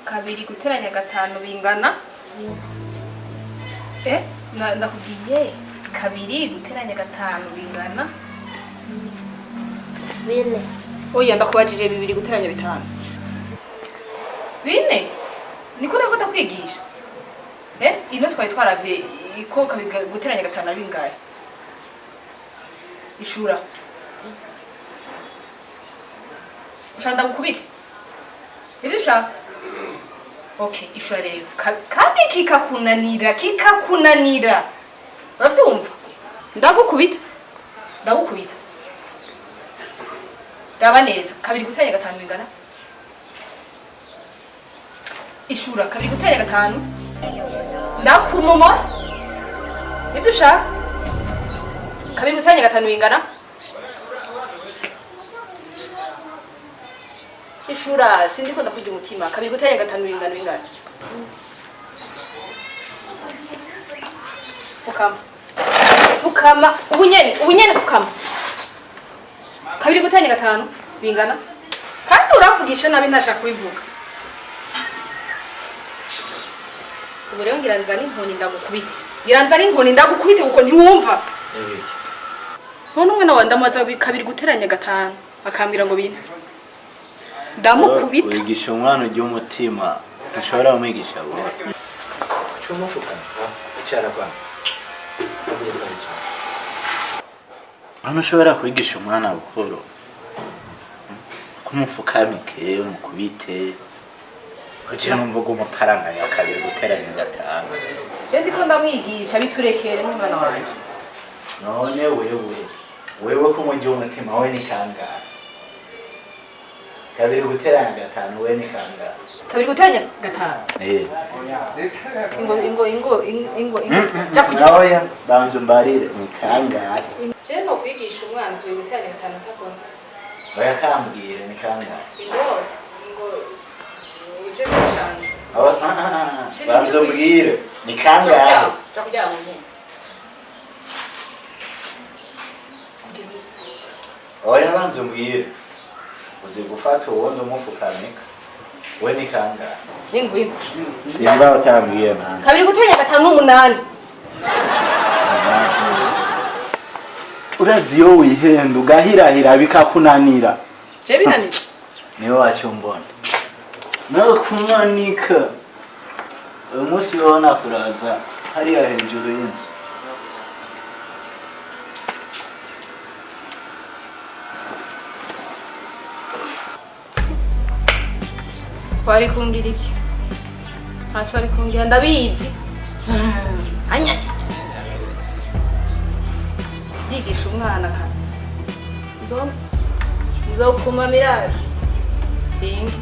Kabiri guteranya gatanu bingana eh ndakubwiye kabiri guteranya gatanu bingana 4. Oya, ndakubajije bibiri guteranya bitanu. 4? Niko nako ndakwigisha. Eh, ino twari twaravye ko kabiri guteranya gatanu ari bingahe? Ishura. Ushaka ndagukubite? Ibyo ushaka? Okay, ishura rero. Kandi kikakunanira, kikakunanira. Uravyumva? Ndagukubita. Ndagukubita. Raba neza, kabiri guteranya gatanu bingana? Ishura, kabiri guteranya gatanu. Ndakumomora. Ivyo ushaka? Kabiri guteranya gatanu bingana? Ishura, sindiko ndakurya umutima. Kabiri guteranya gatanu bingana bingana? Fukama. Fukama. Ubunyene, ubunyene fukama. Kabiri guteranya gatanu bingana? Kandi uramvugisha nabi ntashaka kubivuga. Ubu rero ngira nzane inkoni ndagukubite. Ngira nzane inkoni ndagukubite kuko ntiwumva. None umwana wawe ndamubaza kabiri guteranya gatanu akambwira ngo bine. Ndamukubita. Wigisha umwana ujya umutima ntushobora kumwigisha buhoro. Hano ushobora kwigisha umwana buhoro kumupfukamike umukubite kugira ngo mvuge umuparanganya kabiri guteranya gatanu. Je ndiko ndamwigisha biturekere n'umwana wanjye. None wewe wewe ko umujyi w'umutima we ni kangahe? Kabiri guteranya gatanu we ni kangahe? Kabiri guteranya gatanu. Eh. Ingo ingo ingo ingo ingo. Ja kugira. Oya, banza umbarire ni kangahe? Je no kwigisha umwana kabiri guteranya gatanu atakunze. Oya kambwire ni kangahe? Ingo ingo uje gushanja. Banza umbwire ni kangahe? Ja kuryama nyine. Oya banza umbwire. Uzi gufata uwundi umufukamika we ni kangahe? Ingo ingo. Simba utambwiye nani. Kabiri guteranya gatanu n'umunani. Urazi iyo wihenda ugahirahira bikakunanira. Je binaniye. Niwe wacu mbona nawe kumanika uyu munsi wowe nakuraza hariya hejuru y'inzu. Wari kungira iki? Ntaco wari kungira ndabizi. Anya. Ndigisha umwana ka. Nzo nzokumamira. Dingi.